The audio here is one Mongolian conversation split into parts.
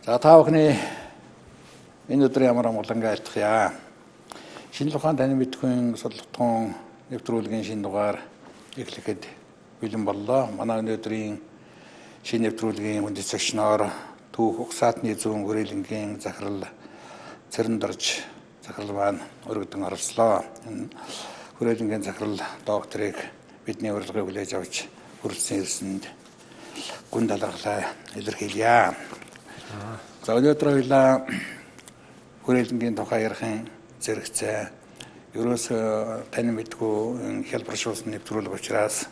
За, та бүхний энэ өдрийн ямар амгалангаа айлтгая. Шинжлэх ухаан танин мэдэхүйн судлалтын нэвтрүүлгийн шинэ дугаар эхлэхэд бэлэн боллоо. Манай өнөөдрийн шинэ нэвтрүүлгийн хүндэт зочноор түүх угсаатны зүүн хүрээлэнгийн захирал Цэрэндорж захирал маань өргөдөн оролцлоо. Энэ хүрээлэнгийн захирал докторыг бидний урилгыг хүлээж авч хүрэлцэн ирсэнд гүн талархлаа илэрхийлье. За, өнөөдөр хоёлаа хүрээлэнгийн тухай ярихын зэрэгцээ ерөөсөө тань мэдгүй хялбаршуулсан нэвтрүүлэг учраас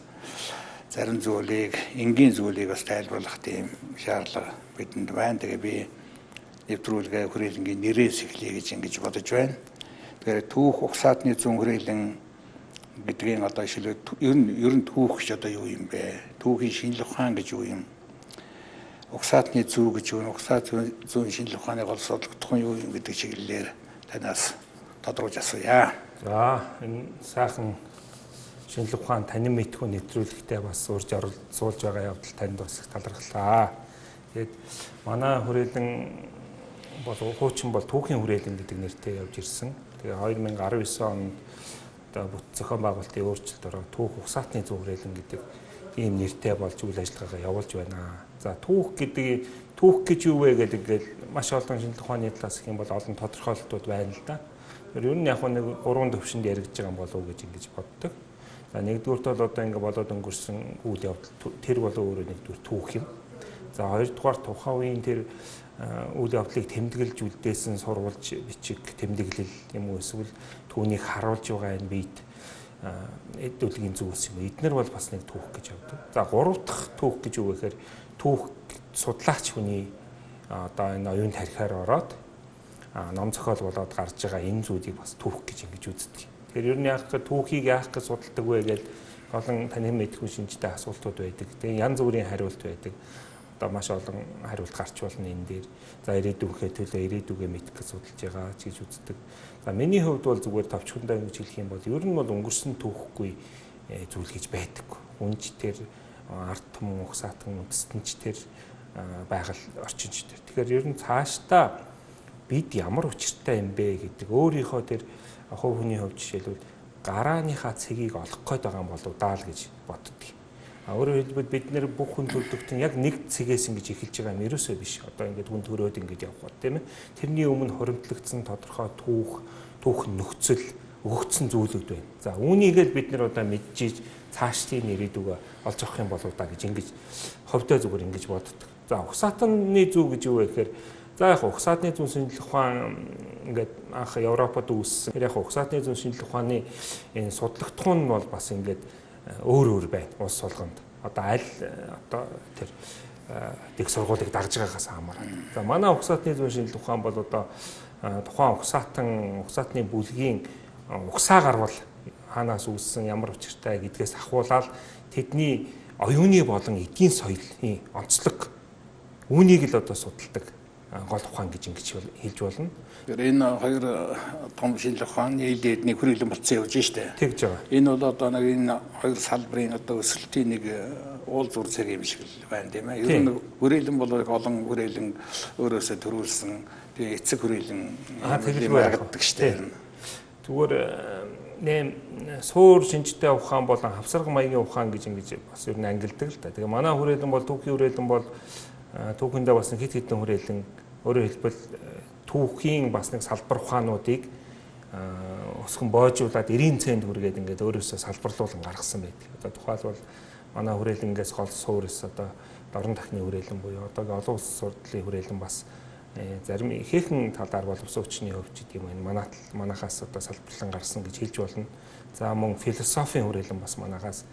зарим зүйлийг, энгийн зүйлийг бас тайлбарлах тийм шаардлага бидэнд байна. Тэгээ би нэвтрүүлгээ хүрээлэнгийн нэрээс эхлэе гэж ингэж бодож байна. Тэгэхээр түүх угсаатны зүүн хүрээлэн гэдгийн одоо шилээ ер нь түүх гэж одоо юу юм бэ? Түүхийн шинжлэх ухаан гэж юу юм? Угсаатны зүү гэж юу? Угсаат зүүн шинжлэх ухааны гол судлагдах нь юу юм гэдэг чиглэлээр танаас тодруулж асууя. За, энэ сайхан шинжлэх ухаан танин мэдхүй нэвтрүүлэгтээ бас урьж оролцуулж байгаа явдал танд бас их талархлаа. Тэгээд манай хүрээлэн бол хуучин бол түүхийн хүрээлэн гэдэг нэртэй явж ирсэн. Тэгээ 2019 онд одоо бүт зохион байгуулалтын өөрчлөлт ороо түүх угсаатны зүү хүрээлэн гэдэг ийм нэртэй болж үйл ажиллагаагаа явуулж байна. За, түүх гэдэг, түүх гэж юу вэ гэдэг ингээл маш олон шинжлэх ухааны талаас гэх юм бол олон тодорхойлолтууд байна л да. Тэр ер нь яг нэг гурван төвшөнд яригдж байгаа юм болов уу гэж ингэж боддог. За, нэгдүгüрт бол одоо ингээ болоод өнгөрсөн үйл явдал, тэр болоо өөрөө нэгдүгээр түүх юм. За, хоёрдугаар тухайн үеийн тэр үйл явдлыг тэмдэглэж үлдээсэн сурвалж, бичиг, тэмдэглэл юм уу, эсвэл түүнийг харуулж байгаа энэ биед эд үлгийн зүйлс юм. Эднэр бол бас нэг түүх гэж явдаг. За, гурав дахь түүх гэж юу гэхээр түүх судлаач хүний одоо энэ оюун тархиар ороод ном зохиол болоод гарч байгаа энэ зүйлийг бас түүх гэж ингэж үздэг. Тэгэхээр ер нь яах гэж түүхийг яах гэж судалдаг вэ гэж олон танин мэдхүй шинжтэй асуултууд байдаг. Тэгээ янз бүрийн хариулт байдаг. Одоо маш олон хариулт гарч болно энэ дээр. За, ирээдүйнхээ төлөө, ирээдүгээ мэдэх гэж судалж байгаа ч гэж үздэг. За, миний хувьд бол зүгээр товчхондоо ингэж хэлэх юм бол ер нь бол өнгөрсөн түүхгүй зүйл гэж байдаг. Үнж тэр ард түмэн, угсаатан, үндэстэн ч тэр байгаль орчин ч тэр. Тэгэхээр ер нь цаашдаа бид ямар учиртай юм бэ гэдэг өөрийнхөө тэр хувь хүний хувьд жишээлбэл гарааныхаа цэгийг олох гээд байгаа юм болов даа л гэж боддог. А өөрөөр хэлбэл бид нэр бүх хүн төрөлхтөн яг нэг цэгээс ингэж эхэлж байгаа юм ерөөсөө биш. Одоо ингээд хүн төрөөд ингэж явах бод, тийм ээ. Тэрний өмнө хуримтлагдсан тодорхой түүх, түүх нөхцөл, өгөгдсөн зүйлүүд байна. За, үүнийг л бид нэр одоо мэдчихийж цаашдын ирээдүгөө олж авах юм болов да гэж ингэж ховдоо зүгээр ингэж боддог. За, угсаатны зүү гэж юу вэ гэхээр, за, яг угсаатны зүүн шинжлэх ухаан ингээд анх Европод үүссэн. Тэр яг угсаатны зүүн шинжлэх ухааны энэ судлагдахуун нь бол бас ингээд өөр өөр байна улс болгонд. Одоо аль одоо тэр дэг сургуулийг дагж байгаагаас хамаарат. За, манай угсаатны зүүн шинжлэх ухаан бол одоо тухайн угсаатан, угсаатны бүлгийн угсаа гарвал хаанаас үүссэн, ямар учиртай гэдгээс ахуулаад тэдний оюуны болон эдийн соёлын онцлог, үүнийг л одоо судалдаг гол ухаан гэж ингэж хэлж болно. Тэгэхээр энэ хоёр том шинжлэх ухаан нийлээд нэг хүрээлэн болцсон явж штэ. Тэгж байгаа. Энэ бол одоо нэг энэ хоёр салбарын одоо өсөлтийн нэг уулзуур зэрэг юм шиг л байна, тийм ээ. Ер нь хүрээлэн бол олон хүрээлэн өөрөөсөө төрүүлсэн, тэгээ эцэг хүрээлэн харагддаг штэ. Зүгээр нэм суур шинжтэй ухаан болон хавсарга маягийн ухаан гэж ингэж бас ер нь ангилдаг л да. Тэгээ манай хүрээлэн бол түүхийн хүрээлэн бол түүхэндээ бас хэд хэдэн хүрээлэн, өөрөөр хэлбэл түүхийн бас нэг салбар ухаануудыг өсгөн боожуулаад 90 цент хүргээд ингээд өөрөөсөө салбарлуулан гаргасан байдаг. Одоо тухайлбал манай хүрээлэнгээс гол суурьс одоо дорн тахны хүрээлэн буюу одоогийн олон улс судлалын хүрээлэн бас зарим ихээхэн талаар боловсон хүчний хувьд гэдэг юм энэ манай манахаас одоо салбарлан гарсан гэж хэлж болно. За, мөн философийн хүрээлэн бас манахаас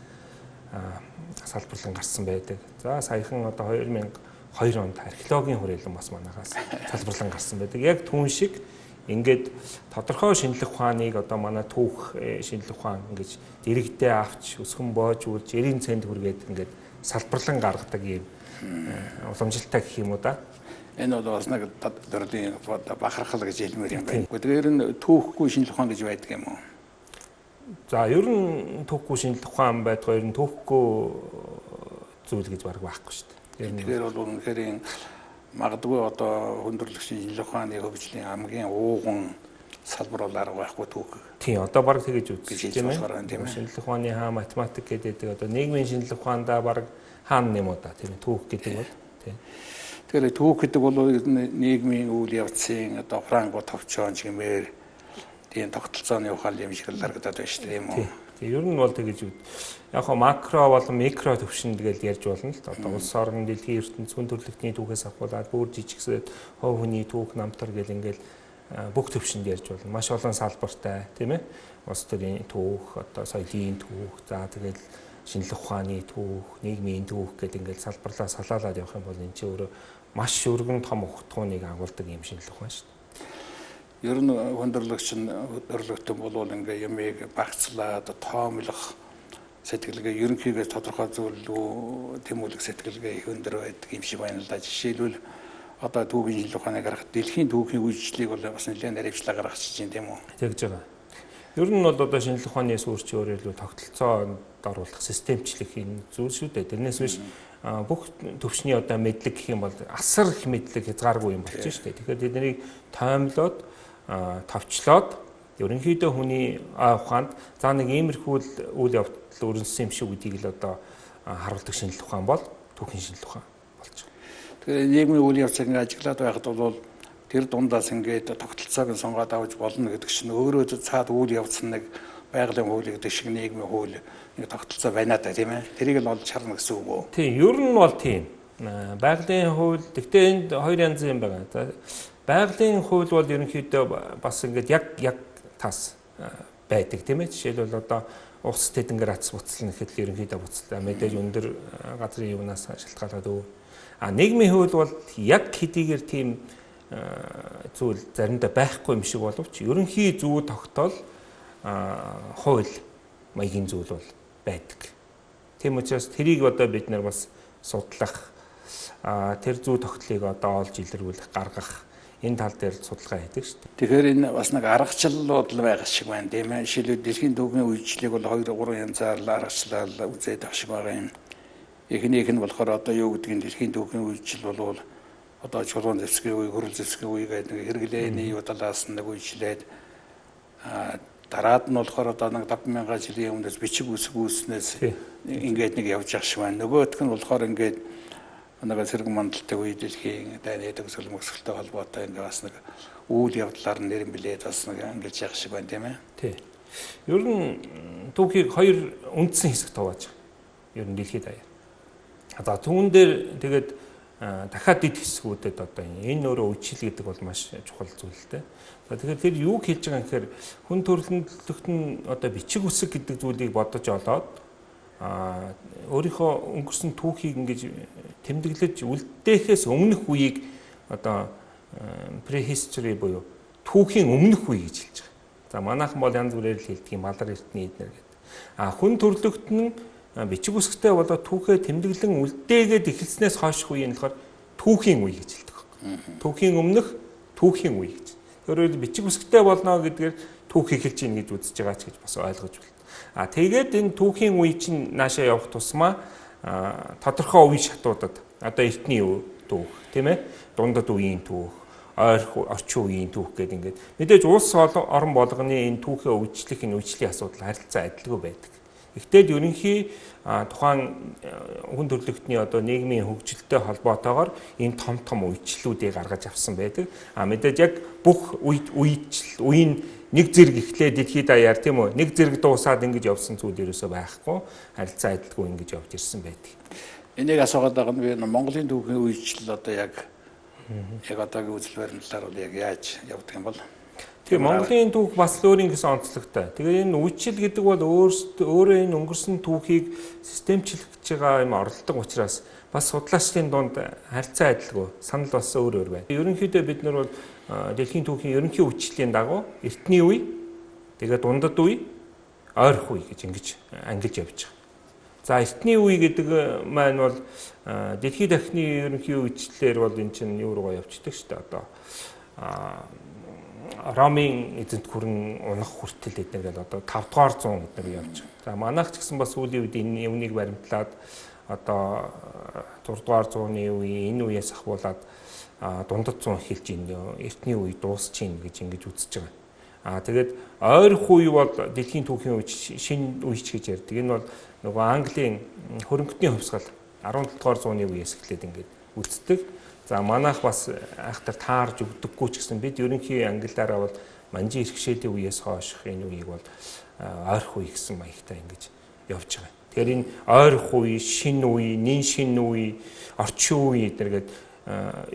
салбарлан гарсан байдаг. За, саяхан одоо 2002 онд археологийн хүрээлэн бас манахаас салбарлан гарсан байдаг. Яг түүн шиг ингээд тодорхой шинжлэх ухааныг одоо манай түүх шинжлэх ухаан ингэж дэрэгдээ авч өсгөн боожуулж 90 цент хүргээд ингээд салбарлан гаргадаг юм уламжлалтай гэх юм уу да. Энэ бол бас нэг төрлийн бахархал гэж хэлмээр юм байна. Тэгэхээр ер нь түүхгүй шинжлэх ухаан гэж байдаг юм уу? За, ер нь түүхгүй шинжлэх ухаан байдгаа, ер нь түүхгүй зүйл гэж баг байхгүй шүү дээ. Тэгэхээр бол үнэхээр Магадгүй одоо хүндрэлгчийн шинжлэх ухааны хөгжлийн хамгийн ууган салбар бол арга байхгүй түүх. Тийм, одоо баг тэгэж үзэж тийм ээ. Шинжлэх ухааны хаа математик гэдэг одоо нийгмийн шинжлэх ухаандаа баг хаана юм уу да тийм ээ, түүх гэдэг бол тийм. Тэгэхээр түүх гэдэг бол нийгмийн үйл явцын одоо Франко товчоон чимээр тийм тогтолцооны ухаан юм шиг л харагдаад байна шүү дээ, тийм үү? Тийм, ер нь бол тэгэж яг хоо макро болон микро төвшөнд гэж ярьж болно л. Одоо улс орон, дэлхийн ертөнц, хүн төрөлхтний түүхээс авахуулаад бүр жижигсээд хувь хүний түүх, намтар гэл ингээл бүх төвшөнд ярьж болно. Маш олон салбартай, тийм ээ. Улс төрийн түүх, одоо соёлын түүх, за тэгэл шинжлэх ухааны түүх, нийгмийн түүх гэдэг ингээл салбарлаа салаалаад явах юм бол энэ чинь өөрөө маш өргөн том ухтгууныг агуулдаг юм шинжлэх ухаан шүү дээ. Ер нь хүндрэлгч нь өрлөгтөн болвол ингээ юмыг багцлаад тоомлох сэтгэлгээ, ерөнхийдөө тодорхой зүйлүү тэмүүлэх сэтгэлгээ их өндөр байдаг юм шиг байна л да. Жишээлбэл одоо түүхийн шинжлэх ухааныг харахад дэлхийн түүхийн үйлчлэлийг бол бас нэлээд наривчлаа гаргаж чинь, тийм үү? Тэгж байгаа. Ер нь бол одоо шинжлэх ухааны сүрч өөрөөр хэлбэл тогтолцоонд оруулах, системчлэх энэ зүйл шүү дээ. Тэрнээс биш бүх төвшний одоо мэдлэг гэх юм бол асар их мэдлэг хязгааргүй юм болчих шүү дээ. Тэгэхээр тэднийг тоомлоод, товчлоод ерөнхийдөө хүний ухаанд за нэг иймэрхүү үйл явдал өрнөсөн юм шиг гэдгийг л одоо харуулдаг шинжлэх ухаан бол түүхийн шинжлэх ухаан болж байгаа. Тэгэхээр нийгмийн үйл явцыг ингээд ажиглаад байхад бол тэр дундаас ингээд тогтолцоог нь сонгоод авч болно гэдэг чинь өөрөө цаад үйл явц нэг байгалийн хууль гэдэг шиг нийгмийн хууль нэг тогтолцоо байна да, тийм ээ. Тэрийг л олж харна гэсэн үг үү? Тийм, ер нь бол тийм. Байгалийн хууль, гэхдээ энд хоёр янзын юм байгаа. За, байгалийн хууль бол ерөнхийдөө бас ингээд яг тас байдаг, тийм ээ. Жишээлбэл одоо ус тэдэнгээр атс буцлана гэхэд л ерөнхийдөө буцлаа. Мэдээж өндөр газрын юунаас шалтгаалаад өв. А нийгмийн хууль бол яг хэдийгээр тийм зүйл заримдаа байхгүй юм шиг боловч ерөнхий зүү тогтоол хууль маягийн зүйл бол байдаг. Тийм учраас тэрийг одоо бид нар бас судлах, тэр зүү тогтлыг одоо олж илрүүлэх, гаргах энэ тал дээр судалгаа хийдэг шүү дээ. Тэгэхээр энэ бас нэг аргачлалууд л байгаа шиг байна, тийм ээ. Жишээлбэл дэлхийн түүхийн үйлчлэлийг бол 2 3 янзаар л аргачлал үзээд авах шиг байгаа юм. Эхнийх нь болохоор одоо юу гэдгийг дэлхийн түүхийн үйлчлэл бол одоо чулуун зэвсгийн үе, хөрөл зэвсгийн үе гэдэг нэг хэрэглээний юу талаас нь нэг үйлчлээд, дараад нь болохоор одоо нэг 5000 жилийн өмнөөс бичиг үсэг үүснээс ингээд нэг явж ах шиг байна. Нөгөөх нь болохоор ингээд нэг сэрэг мандалтай үе дэлхийн дайны төгсгөл мөсгөлтэй холбоотой ингээд бас нэг үйл явдлаар нь нэрэмблээд бас нэг ингэж явах шиг байна, тийм ээ. Тий. Ер нь түүхийг хоёр үндсэн хэсэгт хувааж байгаа. Ер нь дэлхийд даяар. За түүн дээр тэгээд дахиад дэд хэсгүүдэд одоо энэ өөрөө үечлэл гэдэг бол маш чухал зүйл л дээ. За тэгэхээр тэр юуг хэлж байгаа юм гэхээр хүн төрөлхтөн нь одоо бичиг үсэг гэдэг зүйлийг бодож олоод өөрийнхөө өнгөрсөн түүхийг ингэж тэмдэглэж үлдээхээс өмнөх үеийг одоо prehistory буюу түүхийн өмнөх үе гэж хэлж байгаа. За манайхан бол янз бүрээр л хэлдэг юм, малар эрдэнэ эднэр гэдэг. А хүн төрөлхтөн нь бичиг үсгтэй болоод түүхээ тэмдэглэн үлдээгээд эхэлснээс хойших үе нь болохоор түүхийн үе гэж хэлдэг байхгүй. Түүхийн өмнөх түүхийн үе гэж. Өөрөөр бичиг үсгтэй болно гэдгээр түүх эхэлж ийн гэж үзэж байгаа ч гэж бас ойлгож байна. А тэгээд энэ түүхийн үе чинь наашаа явах тусмаа тодорхой үе шатуудад одоо эртний түүх, тийм ээ, дундад үеийн түүх, ойрх орчин үеийн түүх гэдэг ингээд мэдээж улс орон болгоны энэ түүхээ өвчлөх энэ үйлчлийн асуудал харилцаа адилгүй байдаг. Гэхдээ ерөнхий тухайн хүн төрөлхтний одоо нийгмийн хөгжилтэй холбоотойгоор энэ том том үйлчлүүдийг гаргаж авсан байдаг. А мэдээж яг бүх үйлчил үеийн нэг зэрэг эхлээд дэлхийд даяар, тийм үү, нэг зэрэг дуусаад ингэж явсан зүйл ерөөсөө байхгүй, харилцаа адилгүй ингэж явж ирсэн байдаг. Энийг асуугаад байгаа нь би Монголын түүхийн үйлчлэл одоо яг одоогийн үзэл баримтлалаар бол яг яаж явдаг юм бол? Тэгээ Монголын түүх бас л өөрийн гэсэн онцлогтой. Тэгээ энэ үйлчил гэдэг бол өөрөө энэ өнгөрсөн түүхийг системчлэх гэж байгаа юм оролдлого учраас бас судлаачдын дунд харилцаа адилгүй, санал бас өөр өөр байна. Ерөнхийдөө бид нар бол дэлхийн түүхийн ерөнхий үйлчлийн дагуу эртний үе, тэгээ дундад үе, ойрох үе гэж ингэж ангилж явж байгаа. За эртний үе гэдэг маань бол дэлхийд дахны ерөнхий үйлчлэлээр бол энэ чинь юу руугаа явчихдаг шүү дээ. Одоо Ромын эзэнт гүрэн унах хүртэл эднэр гэл одоо 5 дугаар зуун эднэр явж байгаа. За манайх ч гэсэн бас сүүлийн үед энэ юмныг баримтлаад одоо 6 дугаар зууны үеийн энэ үеэс ахуулаад дундад зуун эхэлж байна. Эртний үе дуусч байна гэж ингэж үзэж байгаа. Тэгээд ойрох үе бол дэлхийн түүхийн үе, шинэ үе ч гэж ярьдаг. Энэ бол нөгөө Английн хөрөнгөтний хувьсгал 17 дугаар зууны үеэс эхлээд ингээд үздэг. За манайх бас айхтар таарж өгдөггүй ч гэсэн бид ерөнхий англиараа бол манжин иргэшээлийн үеэс хойш энэ үеийг бол ойрох үе гэсэн маягтай ингэж явж байгаа. Тэгэхээр энэ ойрох үе, шинэ үе, нин шинэ үе, орчин үе гэдэргээд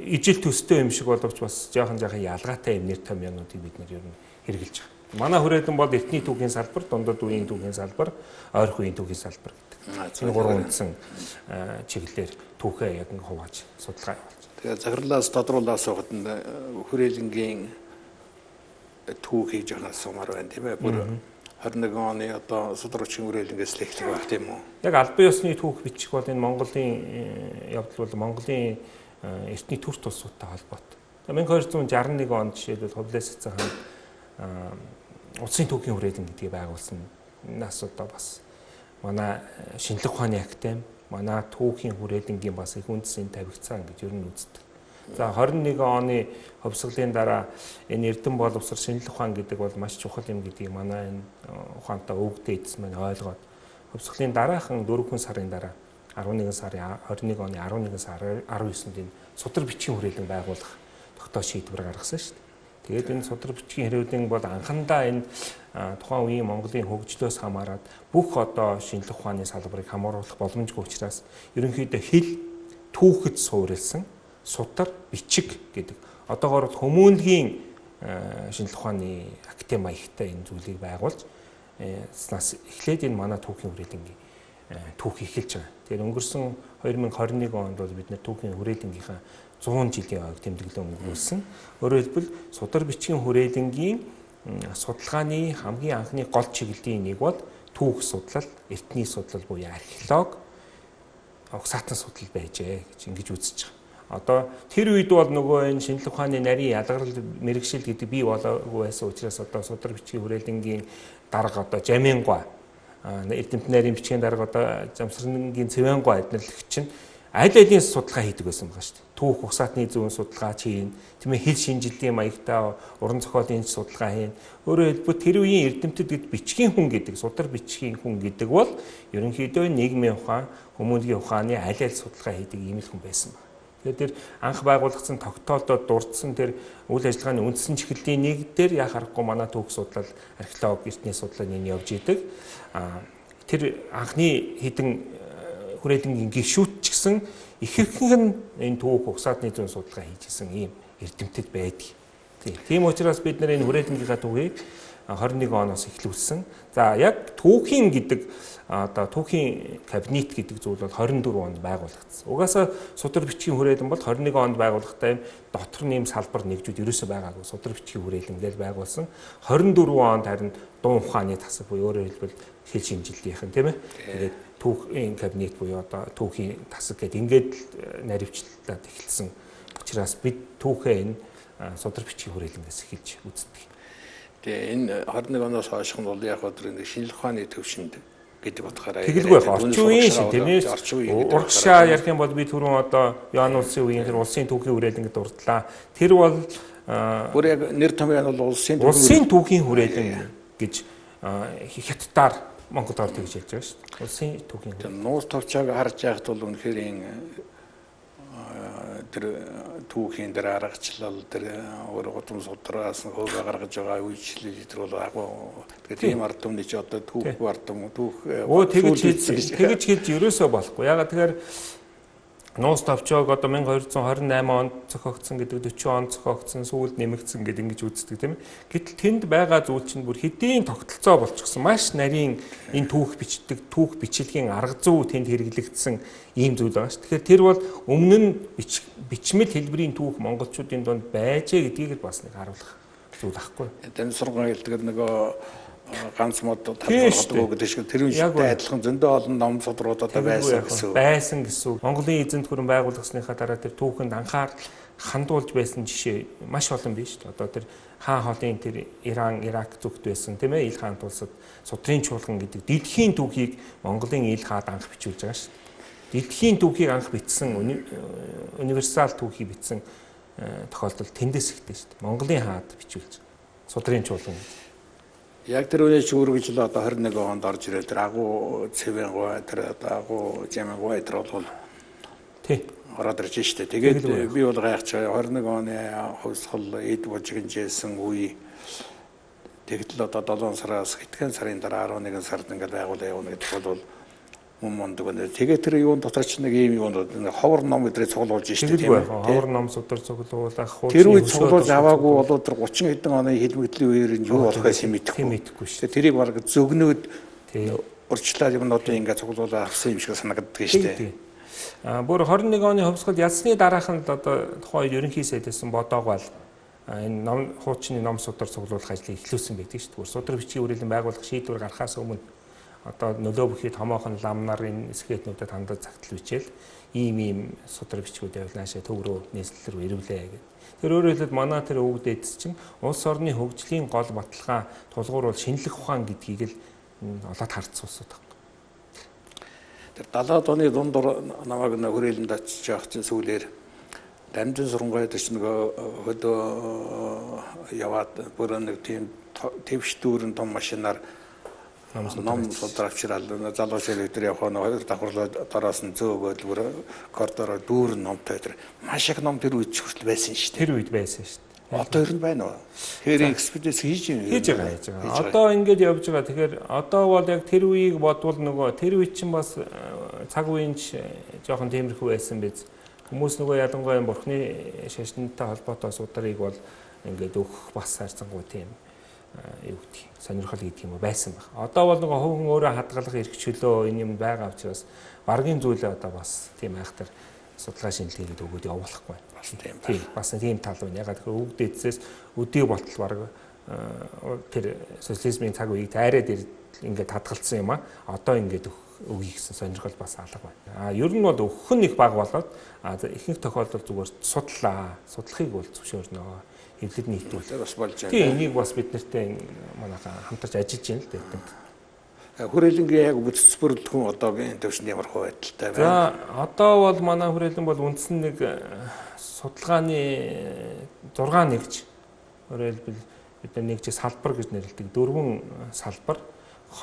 ижил төстэй юм шиг боловч бас жоохон ялгаатай юм нэр томьёонуудыг бид нэр ер нь хэрэгжилж байгаа. Манай хүрээлэн бол эртний түүхийн салбар, дундад үеийн түүхийн салбар, ойрох үеийн түүхийн салбар гэдэг. Энэ гурван үндсэн чиглэлээр түүхээ яг ингэ хувааж судалгаа явуулж. Тэгээ захирлаас тодруулаас суугаад хүрээлэнгийн түүхийг жоохон асуумаар байна тийм ээ. Бүр 21 оны одоо судруучин хүрээлэнгээс л эхлэх байх тийм үү? Яг албан ёсны түүх бичих бол энэ Монголын явдал бол Монголын эртний төр тулсуудтай холбоотой. 1261 онд жишээлбэл Хувлаас эцэг хаан улсын түүхийн хүрээлэн гэдгийг байгуулсан. Нас одоо бас манай шинжлэх ухааны академи, манай түүхийн хүрээлэнгийн бас их үндсэн тавигдсан гэж ер нь үздэг. За 21 оны хувьсгалын дараа энэ эрдэм боловсрол шинжлэх ухаан гэдэг бол маш чухал юм гэдгийг манай энэ ухаантай өвгдээ эцэс маань ойлгоод хувьсгалын дараахан 4 сарын дараа 11 сарын 21 оны 11 сар 19-нд энэ судар бичгийн хүрээлэн байгуулах тогтоо шийдвэр гаргасан шүү дээ. Тэгээд энэ судар бичгийн хүрээлэн бол анхандаа энэ тухайн үеийн Монголын хөгжлөөс хамаарат бүх одоо шинжлэх ухааны салбарыг хамааруулах боломжгүй учраас ерөнхийдөө хэл түүхэд суурилсан судар бичиг гэдэг одоогоор бол хүмүүнлэгийн шинжлэх ухааны академи маягтай энэ зүйлийг байгуулж нас эхлээд энэ манай түүхийн хүрээлэнгийн түүх эхэлж байгаа. Тэгэхээр өнгөрсөн 2021 онд бол бид нэр түүхийн хүрээлэнгийнхаа 100 жилийн ойг тэмдэглэн өнгөрүүлсэн. Өөрөөр хэлбэл судар бичгийн хүрээлэнгийн судалгааны хамгийн анхны гол чиглэлийн нэг бол түүх судлал, эртний судлал буюу археологи, угсаатан судлал байжээ гэж ингэж үзэж байгаа. Одоо тэр үед бол нөгөө энэ шинжлэх ухааны нарийн ялгарл мэрэгшил гэдэг бий болоогүй байсан учраас одоо судар бичгийн хүрээлэнгийн дарга одоо Жамингуа, эрдэмтэн нарийн бичгийн дарга одоо Жамсрангийн Цэвэнгуа эднэрлэгч чинь аль алийн судалгаа хийдэг байсан байгаа шүү дээ. Түүх угсаатны зүүн судалгаа хийн, тийм ээ хэл шинжиллийн маягтай уран зохиолын судалгаа хийн. Өөрөөр хэлбэл тэр үеийн эрдэмтэд гэд бичгийн хүн гэдэг, судар бичгийн хүн гэдэг бол ерөнхийдөө нийгмийн ухаан, хүмүүнлэгийн ухааны аль аль судалгаа хийдэг ийм л хүн байсан байна. Тэгэхээр тэр анх байгуулагдсан тогтоолдод дурдсан тэр үйл ажиллагааны үндсэн чиглэлийн нэг дээр яа харахгүй манай түүх судлал, археологи, эртний судлал энэ явж идэг. Тэр анхны хэдэн хүрээлэнгийн гишүүд ч гэсэн ихэнх нь энэ түүх угсаатны зүүн судалгаа хийж исэн ийм эрдэмтэд байдаг. Тийм учраас бид нар энэ хүрээлэнгийнхаа түүхийг 21 оноос эхлүүлсэн. За яг түүхийн гэдэг одоо түүхийн кабинет гэдэг зүйл бол 24 онд байгуулагдсан. Угаасаа судар бичгийн хүрээлэн бол 21 онд байгууллагатай юм дотор нь ийм салбар нэгжүүд ерөөсөө байгаагүй. Судар бичгийн хүрээлэн гэж байгуулсан. 24 онд харин дуун ухааны тасаг буюу өөрөөр хэлбэл хэл шинжилтийнхэн тийм ээ. Тэгээд түүхийн кабинет буюу одоо түүхийн тасаг гэдэг ингээд наривчлаад эхэлсэн. Учраас бид түүхээ энэ судар бичгийн хүрээлэнгээс эхэлж үздэг. Тэгээ энэ 21 оноос хойш нь бол яг өдөр нэг шинжлэх ухааны төвшөнд гэдэг утгаараа тэгэлгүй яг орчин үеийн шин тийм ээ. Урагшаа ярих юм бол би түрүүн одоо Юан улсын үеийн тэр улсын түүхийн хүрээлэн гэдээ дурдлаа. Тэр бол бүр яг нэр томьёо нь бол улсын түүхийн хүрээлэн гэж хятадаар монголоор тэгж хэлж байгаа шүү дээ. Улсын түүхийн хүрээлэн. Нууц товчоог харж байхад бол үнэхээр тэр түүхийн дээр аргачлал тэр өөр гудам судраас хөөгөө гаргаж байгаа үйлчлэл тэр бол агуу. Тэгээд тийм ард түмний чи одоо түүхгүй ард түмэн түүх тэгж хэлж ерөөсөө болохгүй. Ягаад тэгэхээр нууц товчоог одоо 1228 онд зохиогдсон гэдэг 40 онд зохиогдсон, сүүлд нэмэгдсэн гэдэг ингэж үздэг тийм ээ. Гэтэл тэнд байгаа зүйл чинь бүр хэдийн тогтолцоо болчихсон. Маш нарийн энэ түүх бичдэг, түүх бичлэгийн арга зүй тэнд хэрэглэгдсэн ийм зүйл байгаа ш. Тэгэхээр тэр бол өмнө нь бичмэл хэлбэрийн түүх монголчуудын дунд байжээ гэдгийг л бас нэг харуулах зүйл ахгүй. Дамсарган хэлдэг нөгөө ганц мод талбаргадаг гэдэг шиг тэр үетэй адилхан зөндөө олон ном судрууд одоо байсан гэсэн үг. Байсан гэсэн үг. Монголын эзэнт гүрэн байгуулагдсныхаа дараа тэр түүхэнд анхаарал хандуулж байсан жишээ маш олон биш шүү дээ. Одоо тэр хаан хоолын тэр Иран, Ирак зүгт байсан тийм ээ ил хаант улсад судрын чуулган гэдэг дэлхийн түүхийг Монголын ил хаад анх бичүүлж байгаа шүү дээ. Дэлхийн түүхийг анх бичсэн универсал түүхийг бичсэн тохиолдол тэндээс ихтэй шүү дээ. Монголын хаад бичүүлж судрын чуулган. Яг тэр үеийн шүүргэж л одоо 21 онд орж ирээд тэр агуу цэвэн гуай тэр одоо агуу жамин гуай тэр бол тий ороод ирж штэ. Тэгээд би бол гайхаж 21 оны хувьсгал эд бужигнжсэн үе тэгтэл одоо 7 сараас хэдхэн сарын дараа 11 сард ингээд байгуулаа явна гэдэг бол мөн мундаг байна. Тэгээд тэр юун дотор ч нэг ийм юунд ховор ном өдрөө цуглуулж штэ, тийм ээ. Ховор ном судар цуглуулах хуучин. Тэр үед цуглуулж аваагүй бол тэр 30 хэдэн оны хэлмэгдлийн үеэр нь юу болох байсан мэдэхгүй. Мэдэхгүй шүү. Тэрийг бараг зөгнөөд урьдчилаад юмнуудыг ингээд цуглуулаад авсан юм шиг санагддаг штэ. Бүр 21 оны хувьсгал ялсны дараахан л одоо тухайн үед ерөнхий сайд байсан бодоогоол энэ ном хуучны ном судар цуглуулах ажлыг эхлүүлсэн байдаг шүү дээ. Судар бичгийн үрэлэн байгуулах шийдвэр гарахаас өмнө одоо нөлөө бүхий томоохон лам нар энэ скетнүүдэд хандаж цагтл бичээл ийм судар бичгүүд явал наашаа төв рүү нийслэл рүү ирвлээ гэдэг. Тэр өөрөөр хэлбэл манай тэр өвөг дээдс чинь улс орны хөгжлийн гол баталгаа тулгуур бол шинжлэх ухаан гэдгийг л олоод харцсан улсууд байна. Тэр 70-аад оны дундор намайг нөх хүрээлэнд очиж явах чинь сүүлээр дамжин сурангайд ч нөгөө хөдөө яваад бүр нэг тийм твш дүүрэн том машинаар ном судар авчирал залуучууд өдөр явах нь хоёр давхарлаа дороос нь зөөгөөд бүр коридороо дүүрэн номтой тэр маш их ном тэр үед ч хүртэл байсан шүү дээ. Тэр үед байсан шүү дээ. Одоо ер нь байна уу? Тэгэхээр экспедиц хийж байгаа. Одоо ингэж явж байгаа. Тэгэхээр одоо бол яг тэр үеийг бодвол нөгөө тэр үе чинь бас цаг үеийн ч жоохон тиймэрхүү байсан биз. Хүмүүс нөгөө ялангуяа бурхны шашинтай холбоотой сударыг бол ингээд өгөх бас харьцангуй тийм юу гэдэг сонирхол гэдэг юм уу байсан баг. Одоо бол нөгөө хувь хүн өөрөө хадгалах эрх чөлөө энэ юм байгаа учраас баргийн зүйлээ одоо бас тийм айхтар судалгаа шинжилгээгээд өгөөд явуулахгүй байна. Бас тийм байна. Тийм, бас тийм тал байна. Ягаад гэвэл өвөг дээдсээс өдий болтол бараг тэр социализмын цаг үеийг тайраад ингээд хадгалсан юм а. Одоо ингээд өгье гэсэн сонирхол бас алга байна. А ер нь бол өгөх нь их бага болоод ихэнх тохиолдолд зүгээр судлаа. Судлахыг бол зөвшөөрнө. Хэвлэл нийтүүл бас болж байна. Тийм, энийг бас бид нартэй манайхаа хамтарч ажиллаж байна л дээ. Хүрээлэнгийн яг бүтц бүрэлдэхүүн одоогийн төвшөнд ямар хөө байдалтай байна? За одоо бол манай хүрээлэн бол үндсэн нэг судалгааны 6 нэгж өөрөөр хэлбэл бид нар нэгж салбар гэж нэрлэдэг. 4 салбар,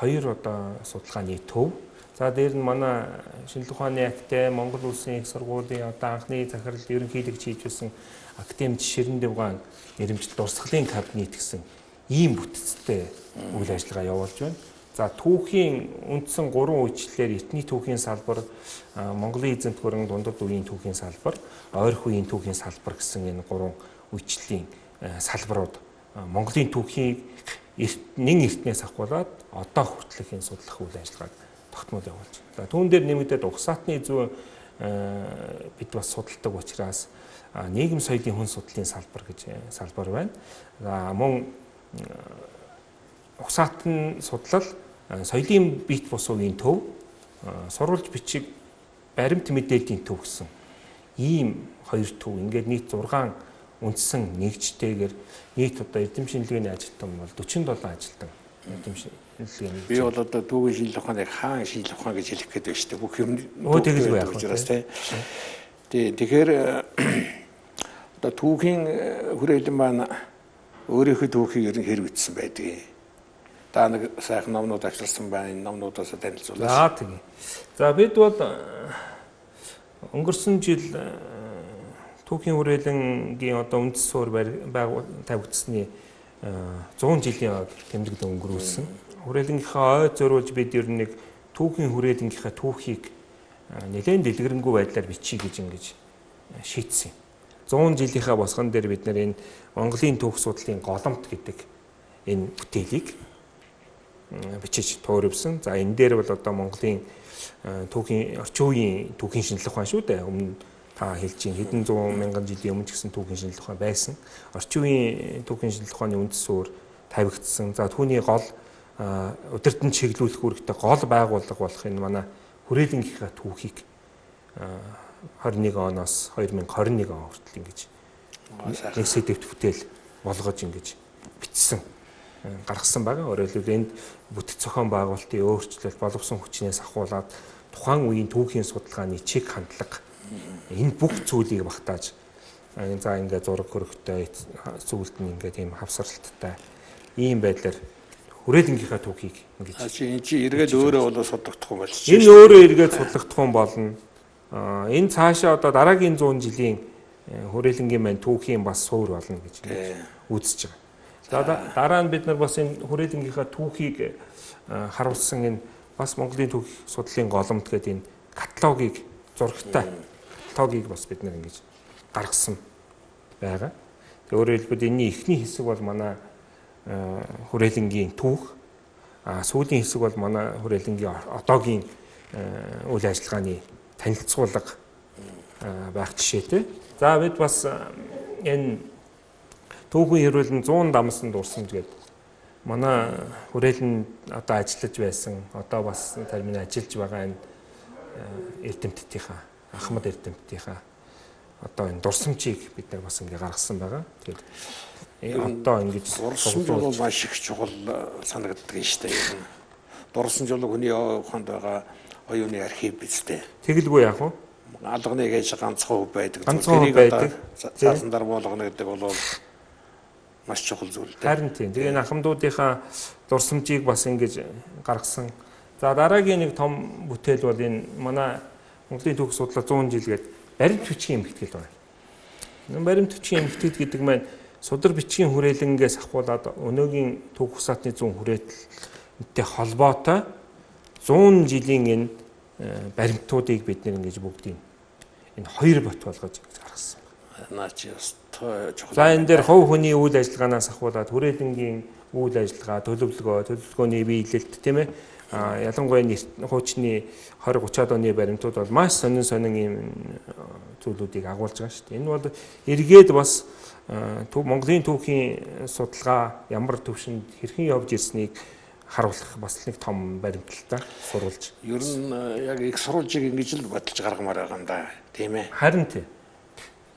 2 одоо судалгааны төв. За дээр нь манай шинжлэх ухааны академи, Монгол Улсын их сургуулийн одоо анхны захирал ерөнхийлөгч хийж байсан академич Ширэн Дэвгаан нэрэмжлэл дурсгалын кабинет гэсэн ийм бүтцтэй үйл ажиллагаа явуулж байна. За түүхийн үндсэн 3 үйлчлэлээр эртний түүхийн салбар, Монголын эзэнт гүрэн дундад үеийн түүхийн салбар, ойрх үеийн түүхийн салбар гэсэн энэ 3 үйлчлэлийн салбарууд Монголын түүхийг нэн эртнээс авахуулаад одоо хүртэлх энэ судлах үйл ажиллагааг тогтмол явуулж байна. За түүн дээр нэмэгдээд угсаатны зүйн бид бас судалдаг учраас нийгэм соёлын хүн судлалын салбар гэж салбар байна. За мөн угсаатны судлал, соёлын бит бус үеийн төв, сурвалж бичиг, баримт мэдээллийн төв гэсэн ийм хоёр төв. Ингээд нийт 6 үндсэн нэгжтэйгээр нийт одоо эрдэм шинжилгээний ажилтан бол 47 ажилтан эрдэм шинжилгээний. Би бол одоо түүхийн шинжлэх ухааныг хаан шинжлэх ухаан гэж хэлэх гээд байна шүү дээ. Бүх юм тэгэл байх учраас тий. Тэгэхээр одоо түүхийн хүрээлэн маань өөрийнхөө түүхийг ер нь хэр бичсэн байдгийг. Та нэг сайхан номнууд авчирсан байна. Энэ номнуудаас танилцуулаач. За тийм. За бид бол өнгөрсөн жил түүхийн хүрээлэнгийн одоо үндэс суурь тавигдсаны 100 жилийн тэмдэглэл өнгөрүүлсэн. Хүрээлэнгийнхаа ой зориулж бид ер нь нэг түүхийн хүрээлэнгийнхаа түүхийг нэлээд дэлгэрэнгүй байдлаар бичье гэж ингэж шийдсэн. 100 жилийнхаа босгон дээр бид нэр энэ Монголын түүх судлалын голомт гэдэг энэ бүтээлийг бичиж туурвсан. За энэ дээр бол одоо Монголын түүхийн орчин үеийн түүхийн шинжлэх ухаан шүү дээ. Өмнө та хэлж чинь хэдэн зуун мянган жилийн өмнө ч гэсэн түүхийн шинжлэх ухаан байсан. Орчин үеийн түүхийн шинжлэх ухааны үндэс суурь тавигдсан. За түүний гол удирдан чиглүүлэх үүрэгтэй гол байгууллага болох энэ манай хүрээлэнгийнхаа түүхийг 21 оноос 2021 он хүртэл ингэж нэг сэдэвт бүтээл болгож ингэж бичсэн гаргасан байгаа. Өөрөөр хэлбэл энд бүтэц зохион байгуулалтын өөрчлөлт, боловсон хүчнээс ахуулаад тухайн үеийн түүхийн судалгааны чиг хандлага энэ бүх зүйлийг багтааж за ингээд зураг хөрөгтэй зүйлд нь ингээд ийм хавсралттай ийм байдлаар хүрээлэнгийнхаа түүхийг ингэж энэ чи эргээд өөрөө бол судлагдах юм болчих. Энэ өөрөө эргээд судлагдах юм болно. Энэ цаашаа одоо дараагийн 100 жилийн хүрээлэнгийн маань түүхийн бас суур болно гэж үзэж байгаа. За дараа нь бид нар бас энэ хүрээлэнгийнхаа түүхийг харуулсан энэ бас Монголын түүх судлалын голомт гэдэг энэ каталогийг зурагтай каталогийг бас бид нар ингэж гаргасан байгаа. Тэгээ өөрөөр хэлбэл энэний эхний хэсэг бол манай хүрээлэнгийн түүх, сүүлийн хэсэг бол манай хүрээлэнгийн одоогийн үйл ажиллагааны танилцуулга байх жишээтэй. За бид бас энэ түүхийн хэрүүлэн 100 дамсан дурсамж гэдэг манай хүрээлэн одоо ажиллаж байсан, одоо бас термин ажиллаж байгаа энэ эрдэмтдийнхаа, Ахмад эрдэмтдийнхаа одоо энэ дурсамжийг бид нар бас ингэ гаргасан байгаа. Тэгэхээр одоо ингэж дурсамж бол маш их чухал санагддаг юм шүү дээ. Дурсамж бол хүний ухаанд байгаа оюуны архив биз дээ. Тэгэлгүй яах вэ? Алганы гэж ганцхан хөв байдаг. Ганцхан хөв байдаг. Цаасан дарбуулгана гэдэг бол маш чухал зүйл дээ. Харин тийм. Тэгээ энэ ахмадуудынхаа дурсамжийг бас ингэж гаргасан. За дараагийн нэг том бүтээл бол энэ манай Монголын түүх судлаа 100 жил гээд баримт бичгийн эмхтгэл байна. Энэ баримт бичгийн эмхтгэл гэдэг маань судар бичгийн хүрээлэнгээс ахуулаад өнөөгийн түүх усаатны зүүн хүрээлэнтэй холбоотой 100 жилийн энэ баримтуудыг бид нэр ингэж бүгдийг энэ хоёр бот болгож гаргасан байна. Наа чи бас чухал. За энэ дээр хувь хүний үйл ажиллагаанаас ахуулаад хүрээлэнгийн үйл ажиллагаа, төлөвлөгөө, төлөвлөгөөний биелэлт тийм ээ. Ялангуяа хуучны 20 30-аад оны баримтууд бол маш сонин сонин ийм зүйлүүдийг агуулж байгаа шүү дээ. Энэ бол эргээд бас Монголын түүхийн судалгаа ямар төвшөнд хэрхэн явж ирснийг харуулах бас нэг том баримталтай сурвалж. Ер нь яг их сурвалжийг ингэж л бодолж гаргамаар байгаа юм да. Тийм ээ. Харин тийм.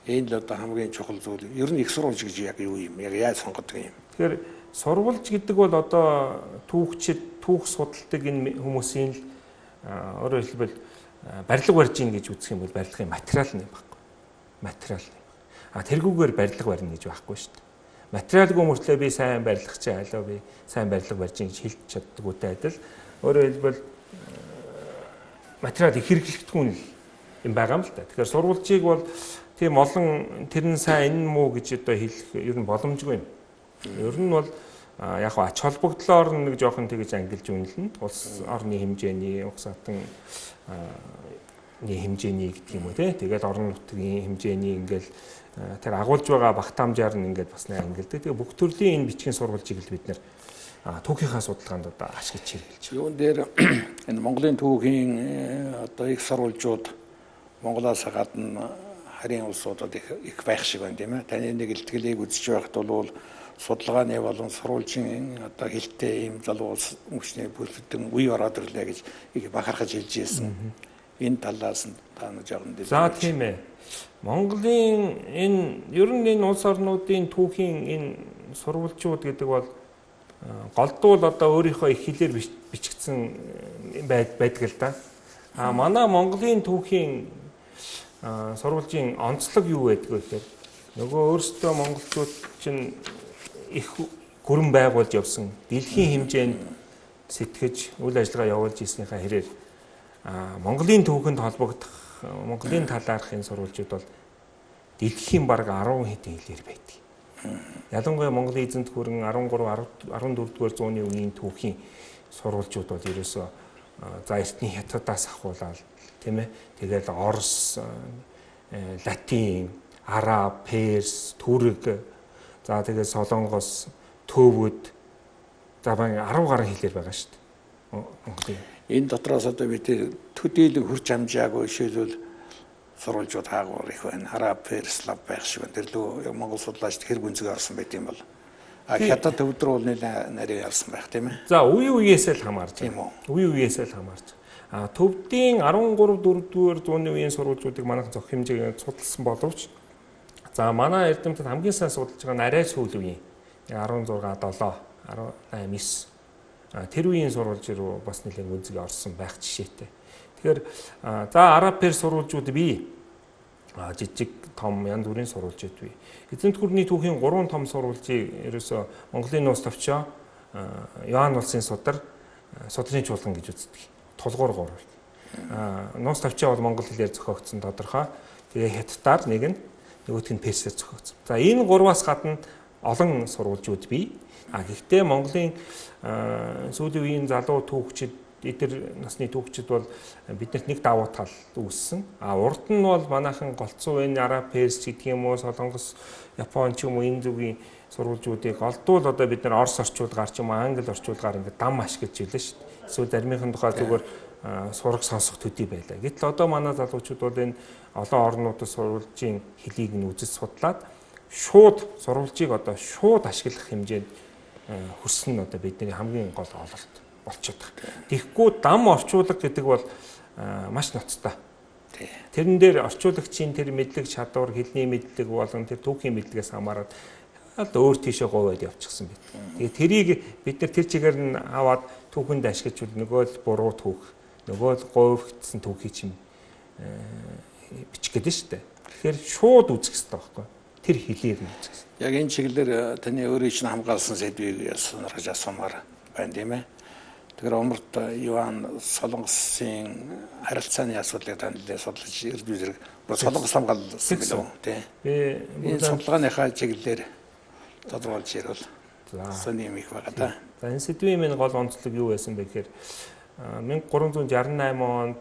Энэ л одоо хамгийн чухал зүйл. Ер нь их сурвалж гэж яг юу юм? Яг яаж сонгодог юм? Тэгэхээр сурвалж гэдэг бол одоо түүхчид, түүх судалдаг энэ хүмүүсийн л өөрөөр хэлбэл барилга барьж ийн гэж үзэх юм бол барилгын материал нь юм байхгүй. Материал. А тэргүүгээр барилга барина гэж байхгүй шүү дээ. Материалгүй мөртлөө би сайн барилгач айлаа би сайн барилга барьж ийн гэж хэлж чаддаггүйтэй адил. Өөрөөр хэлбэл материал их хэрэглэгдэхүүн юм байгаа юм л да. Тэгэхээр сурвалжийг бол тийм олон тэр нь сайн энэ муу гэж одоо хэлэх ер нь боломжгүй юм. Ер нь бол яг ач холбогдлоор нэг жоохон тэгж ангилж үнэлнэ. Улс орны хэмжээний, угсаатан хэмжээний гэдэг юм уу те. Тэгэл орон нутгийн хэмжээний ингээл тэр агуулж байгаа багтаамжаар нь ингээд бас нэг ангилдаг. Тэгээ бүх төрлийн энэ бичгийн сурвалжийг л бид нэр түүхийнхаа судалгаанд одоо ашиглаж хэрэглэж байна. Юун дээр энэ Монголын түүхийн одоо их сурвалжууд Монголоос гадна харийн улсуудад их байх шиг байна тийм ээ. Таны нэг илтгэлийг үзэж байхад бол судалгааны болон сурвалжийн одоо хэлтэй ийм залуу улс өнгөчний бүлэгдэн үе ороод ирлээ гэж их бахархаж хэлж ирсэн. Энэ талаас нь та нэг жоохон дэлгэрүүлж. За тийм ээ. Монголын энэ ер нь энэ улс орнуудын түүхийн энэ сурвалжууд гэдэг бол голдуул одоо өөрийнхөө их хэлээр бичигдсэн байдаг л да. А манай Монголын түүхийн сурвалжийн онцлог юу байдаг вэ гэхээр нөгөө өөрсдөө монголчууд чинь их гүрэн байгуулж явсан дэлхийн хэмжээнд сэтгэж үйл ажиллагаа явуулж ирснийхаа хэрээр Монголын түүхэнд холбогдох Монголын талаарх энэ сурвалжууд бол дэлхийн бараг 10 хэдэн хэлээр байдаг. Ялангуяа Монголын эзэнт гүрэн 13, 14-р зууны үеийн түүхийн сурвалжууд бол ерөөсөө за эртний хятадаас ахуулаад тийм ээ. Тэгэл Орос, Латин, Араб, Перс, Түрэг, за тэгээд Солонгос, Төвөд за баг 10 гаруй хэлээр байгаа шүү дээ. Монголын энэ дотроос одоо бид төдийлөн хурц амжаагүй жишээлбэл сурвалжууд хаагуур их байна. Араб, Перс, Слав байх шиг байна. Тэр лөө Монгол судлаач хэр гүнзгий орсон байт юм бол. А хятад төвд рүү бол нарийн ялсан байх тийм ээ. За үе үеэсээ л хамаарч. Тийм үү. Үе үеэсээ л хамаарч. А төвдийн 13 4-р зууны үеийн сурвалжуудыг манайх зохих хэмжээгээр судалсан боловч за манай эрдэмтэд хамгийн сайн судалж байгаа нь арай сүүл үеийн 16 7 18 9 тэр үеийн сурвалж руу бас нэлээд гүнзгий орсон байх жишээтэй. Тэгэхээр за араб перс сурвалжууд бий. Жижиг том янз бүрийн сурвалжууд бий. Эзэнт гүрний түүхийн 3 том сурвалжийг ерөөсөө Монголын нууц товчоо Юан улсын судар, судрын чуулган гэж үздэг. Тулгуур гурав. Нууц товчоо бол монгол хэлээр зохиогдсон тодорхой. Тэгээ хятадаар нэг нь, нөгөөх нь персээр зохиогдсон. За энэ гурваас гадна олон сурвалжууд бий. Гэхдээ Монголын сүүлийн үеийн залуу түүхчид, эдгээр насны түүхчид бол биднэрт нэг давуу тал үүссэн. Урд нь бол манайхан голцоо энэ араб, перс гэдэг юм уу, солонгос, япон ч юм уу энэ зүгийн сурвалжуудыг олдвол одоо бид нар орос орчуулгаар ч юм уу англи орчуулгаар ингээд дам ашиглаж илээ шүү дээ. Эсвэл заримынхын тухай зүгээр сураг сонсох төдий байлаа. Гэтэл одоо манай залуучууд бол энэ олон орнуудад сурвалжийн хэлийг нь үзэж судлаад шууд сурвалжийг одоо шууд ашиглах хэмжээнд хүрсэн нь одоо бидний хамгийн гол ололт болчиход байгаа. Тэгэхгүй дам орчуулга гэдэг бол маш ноцтой. Тэрэн дээр орчуулагчийн тэр мэдлэг чадвар, хэлний мэдлэг болон тэр түүхийн мэдлэгээс хамаарат өөр тийшээ говьод явчихсан байт. Тэгээ тэрийг бид нар тэр чигээр нь аваад түүхэнд ашиглаж нөгөө л буруу түүх, нөгөө л говьгдсан түүхий чинь бичих гэдэг шүү дээ. Тэгэхээр шууд үзэх хэрэгтэй байхгүй. Тэр хэлээр нь үзэх хэрэгтэй. Яг энэ чиглэлээр таны өөрийн чинь хамгаалсан сэдвийг сонирхож асуумаар байна тийм ээ. Тэгэхээр умарт Юан Солонгосын харилцааны асуудлыг танилаа судлаж эрдүү зэрэг Солонгос хамгаалсан билүү тий. Би энэ судалгааныхаа чиглэлээр тодруулж ирвэл сони юм их байгаа да. За энэ сэдвийн минь гол онцлог юу байсан бэ гэхээр 1368 онд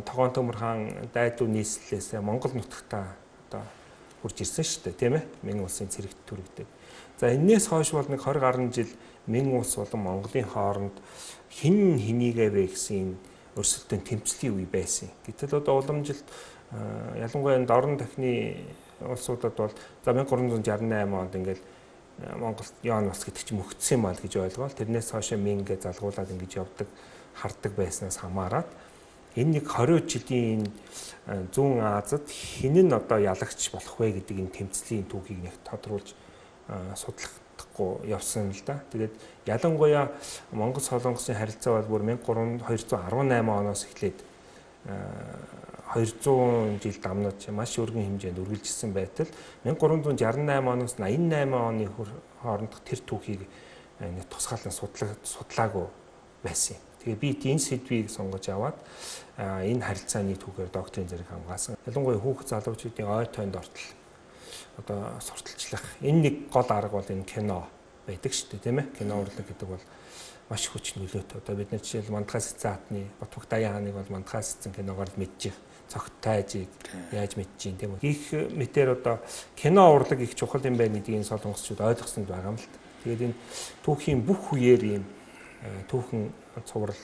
Тогоон Төмөр хаан дайдуу нийслэлээс Монгол нутагтаа одоо хурж ирсэн шүү дээ, тийм ээ. Мин улсын цэрэгт түрэгдэг. За энээс хойш бол нэг 20 гаруй жил Мин улс болон Монголын хооронд хин хэнийгээ вэ гэсэн өрсөлдөөн тэмцлийн үе байсан. Гэтэл одоо уламжилт ялангуяа энэ дорн дахны улсуудад бол за 1368 онд ингээл Монгол Юан улс гэдэг чинь мөхцсөн юм аа гэж ойлгоол. Тэрнээс хойш Мин гэж залгуулад ингэж явдаг, хардаг байснаас хамаарат энэ нэг 20 жилийн зүүн Азад хэн нь одоо ялагч болох вэ гэдэг энэ тэмцлийн түүхийг нэг тодруулж судлахгүй явсан л да. Тэгээд ялангуяа Монгол Солонгосын харилцаа бол бүр 1218 оноос эхлээд 200 жил дамнаж маш өргөн хэмжээнд үргэлжилсэн байтал 1368 оноос 88 оны хоорондох тэр түүхийг нэг тусгаалan судлаагүй байсан юм. Тэгээ би энэ сэдвийг сонгож аваад энэ харилцааны түүхээр докторийн зэрэг хамгаалсан. Ялангуяа хүүхэд залуучуудын ой тойнд ортол одоо сурталчлах. Энэ нэг гол арга бол энэ кино байдаг шүү дээ, тийм ээ. Кино урлаг гэдэг бол маш хүч нөлөөтэй. Одоо бид нар жишээл Мандахай Сэцэн хаатны Батбах Даян хааныг бол Мандахай Сэцэн киногоор л мэдчих. Цогт тайжийг яаж мэдчих юм, тийм үү. Их мэтэр одоо кино урлаг их чухал юм байна гэдгийг энэ солонгосчууд ойлгосон байгаа юм л та. Тэгээд энэ түүхийн бүх үеэр ийм түүхэн цуврал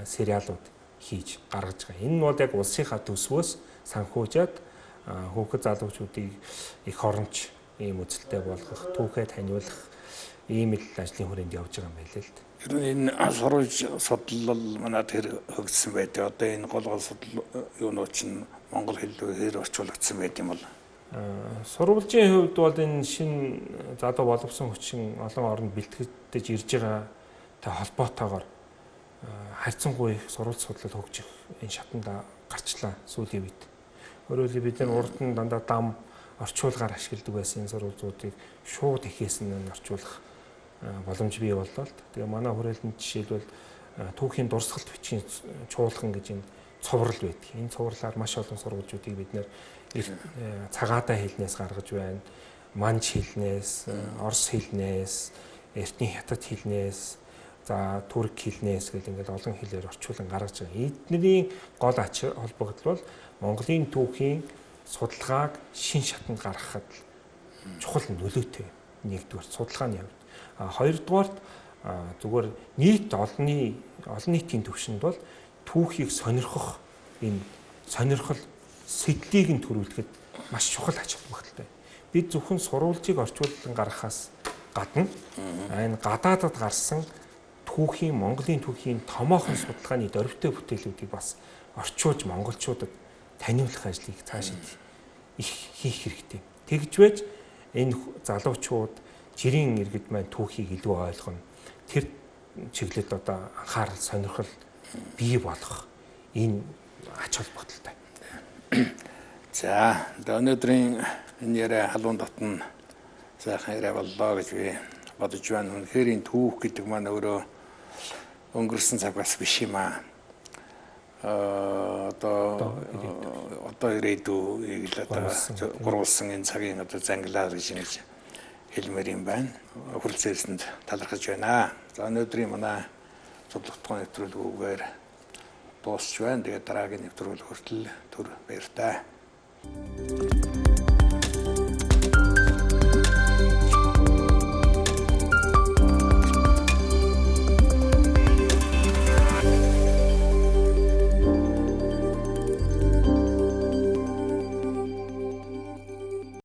сериалууд хийж гаргаж байгаа. Энэ нь бол яг улсынхаа төсвөөс санхүүжээд хүүхэд залуучуудыг их оронч ийм үзэлтэй болгох, түүхээ таниулах ийм л ажлын хүрээнд явж байгаа юм байна л да. Ер нь энэ сурвалж судлал манай тэр хөгжсөн байдаг. Одоо энэ гол гол судлал юунууд чинь монгол хэл рүү хэр орчуулагдсан байд юм бол? Сурвалжийн хувьд бол энэ шинэ залуу боловсон хүчин олон оронд бэлтгэж ирж байгаатай холбоотойгоор харьцангуй их сурвалж судлал хөгжих энэ шатанд гарчлаа сүүлийн үед. Өөрөөр хэлбэл бид нар урд нь дандаа дам орчуулгаар ашигладаг байсан энэ сурвалжуудыг шууд эхээс нь орчуулах боломж бий боллоо л. Тэгээ манай хүрээлэнд жишээлбэл түүхийн дурсгалт бичгийн чуулган гэж энэ цуврал байдаг. Энэ цувралаар маш олон сурвалжуудыг бид нэр цагаатай хэлнээс гаргаж байна. Манж хэлнээс, орос хэлнээс, эртний хятад хэлнээс, за турк хэлнээс гэл ингээл олон хэлээр орчуулан гаргаж байгаа. Эдний гол ач холбогдол бол Монголын түүхийн судалгааг шин шатанд гаргахад чухал нөлөөтэй. Нэгдүгээр судалгааны хувьд. Хоёрдугаарт зүгээр нийт олон нийтийн түвшинд бол түүхийг сонирхох энэ сонирхол сэтлийг нь төрүүлэхэд маш чухал ач холбогдолтой. Бид зөвхөн сурвалжийг орчуулан гаргахаас гадна энэ гадаадад гарсан түүхийн Монголын түүхийн томоохон судалгааны дөрвтэй бүтээлүүдийг бас орчуулж монголчуудад таниулах ажлыг цаашид их хийх хэрэгтэй. Тэгж байж энэ залуучууд жирийн иргэд маань түүхийг илүү ойлгоно. Тэр чиглэлд одоо анхаарал сонирхол бий болгох энэ Ач холбогдолтой. За, өнөөдрийн энэ яриа халуун дотно сайхан яриа боллоо гэж би бодож байна. Үнэхээр энэ түүх гэдэг маань өөрөө өнгөрсөн цаг бас биш юм аа. Одоо ирээдүйг л одоо гурвалсан энэ цагийн одоо зангилаа гэж ингэж хэлмээр юм байна. Хүрэлцээрсэнд талархаж байна. За, өнөөдрийн манай судлах нэвтрүүлгүүгээр дуусч байна. Тэгээд дараагийн нэвтрүүлэг хүртэл түр баяртай.